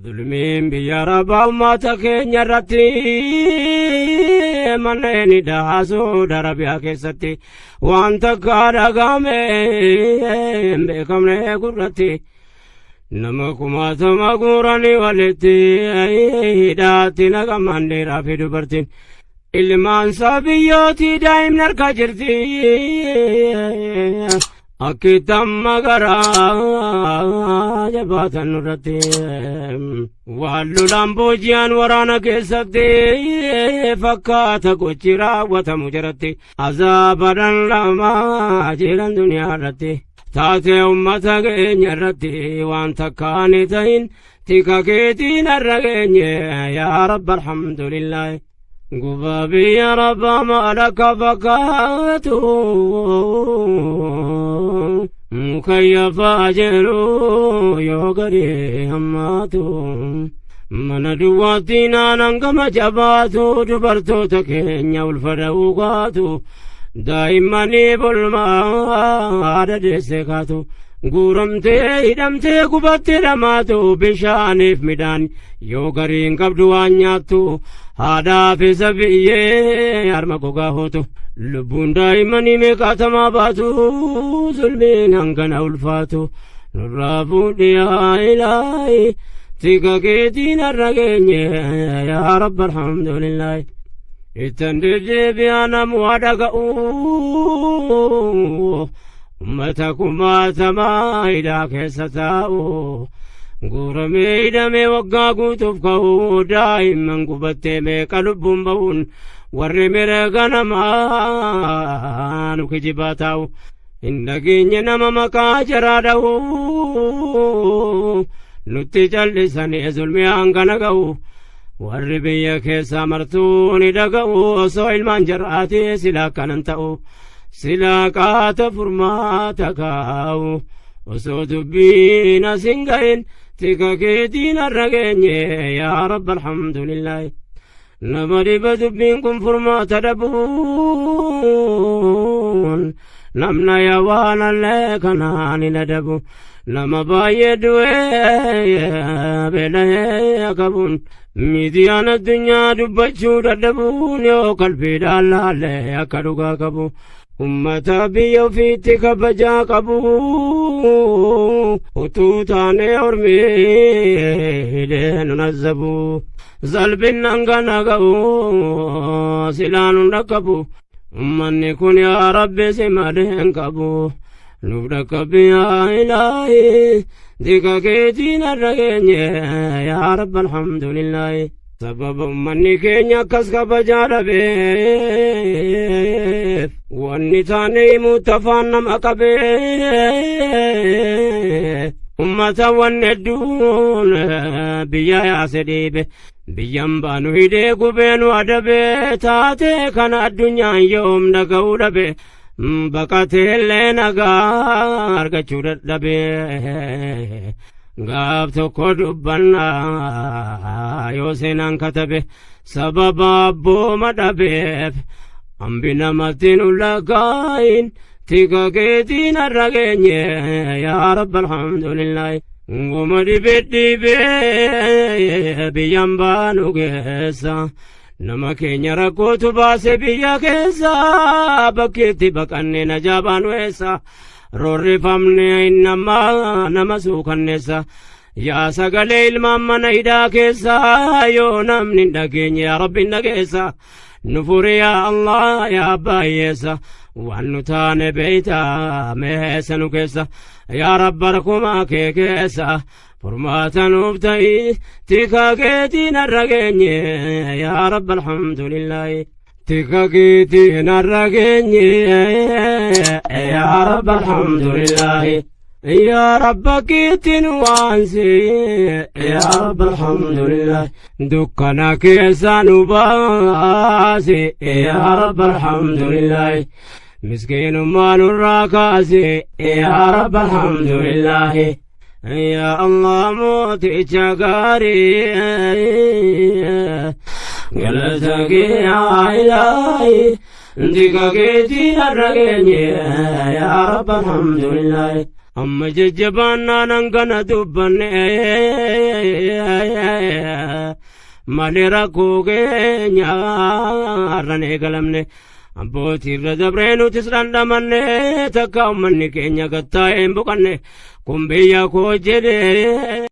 Zulmiin biyya arabaa uummata keenya irratti manneen hidhaa Suudi Arabiyaa keessatti waan takka dhagahame hin beekamne gurratti nama kumaatama guuranii walitti hidhaatti naqaman dhiiraa fi dubartiin ilmaan isaa biyyootii daa'imni harka jirti. Akkitti amma garaa jabaatan nurratti waan lolaan booji'an waraana keessatti fakkaata gochi raawwatamu jaratti azaaba dhandhamaa jiran duniyaa irratti taatee ummata keenya irratti waan takkaan ta'in tika keetiin har'a geenye yaa rabba alhamdulillaahi. Gubaa biyya rabbaa maal akka fakkaatu mukayyafaa jedhu yoo gadi hammaatu mana duwwaatti naanan gama jabaatu dubartoota keenya ulfa da'uu kaatu daa'immanii bolmaa haadha deesse kaatu guuramtee hidhamtee gubattee dhamaatu bishaaniif midhaan yoo gariin qabdu waan nyaattu haadhaaf isa biyyee harma gogaa hootu lubbuun daa'immanii meeqaatamaa baatu zulmiin hangana ulfaatu nurraa fuudhi yaa ilaahi tika keetiin har'a geenye yaa rabba alhamdulillaahi ittan deddeebi'aa namu haa dhaga'u ummata kumaatamaa hidhaa keessa taa'u guuramee hidhamee waggaa guutuuf ka'u daa'imman gubattee meeqa lubbuun ba'uun warri mirga namaa nu kijibaa taa'u hin dhageenye nama maqaa jaraa dha'u nutti callisanii zulmii hangana ga'u warri biyya keessaa martuu ni dhaga'u osoo ilmaan jaraatii silaa kanan ta'u silaa qaata furmaata kaa'u osoo dubbiin as hin ga'in tika keetiin har'a geenye yaa rabba alhamdulillaahi nama dhiba dubbiin kun furmaata dhabuun namna yaa waan allee kanaan hin adabu nama baay'ee du'ee beela'ee qabuun miidiyaan addunyaa dubbachuu dadhabuun yoo qalbiidhaan laallee akka dhugaa qabu ummata biyya ofiitti kabajaa qabu utuu taanee ormii hidhee nu nazzabu salphinnan kana ga'u silaa nun dhaqqabu ummanni kun yaa rabbi si malee hin qabu nuuf dhaqqabi yaa ilaahi tika keetiin har'a geenye yaa rabba alhamdulillaahi sababa ummanni keenya akkas kabajaa dhabeef wanni taane himuutti afaan nama qabee ummata wanni hedduun biyya yaase dhiibe biyyan baanu hidhee gubee nu adabee taatee kana addunyaan yoom dhaga'uu dhabe baqateellee nagaa argachuu dadhabe gaaf tokko dubbannaa yoo seenaan katabe sababa abbooma dhabeef hambi namatti nu lakkaa'in tika keetiin har'a geenye yaa rabba alhamdulillaahi goma dhibe dhibee biyyan baanu keessa nama keenya rakkootu baase biyya keessa bakkeetti baqanne najaa baanu eessa roorrifamne nama nama suukanneessa yaa sagalee ilmaan mana hidhaa keessa yoo namni hin dhageenye yaa rabbi hin dhageessa nu furi yaa allah yaa abbaa hiyyeessa waan nu taane beeyta meessa nu keessa yaa rabba rakkumaa kee keessa furmaata nuuf ta'i tika keetiin har'a geenye yaa rabba alhamdulillaahi tika keetiin har'a geenye yaa rabba alhamdulillaahi yaa rabba keetiin waansi yaa rabba alhamdulillaahi dukkana keessa nu baasi yaa rabba alhamdulillaahi miskiinummaa nurraa kaasi yaa rabba alhamdulillaahi yaa allah mooticha gaarii galata kee yaa ilaahi tika keetiin har'a geenye yaa rabba alhamdulillaahi amma jajjabaannaan hangana dubbanne. Malee rakkoo keenya har'an eegalamne. Abbootiirra dabree nutis dhandhamanne, takka uummanni keenya gattaa'ee hin boqanne, kun biyya koo jedhee.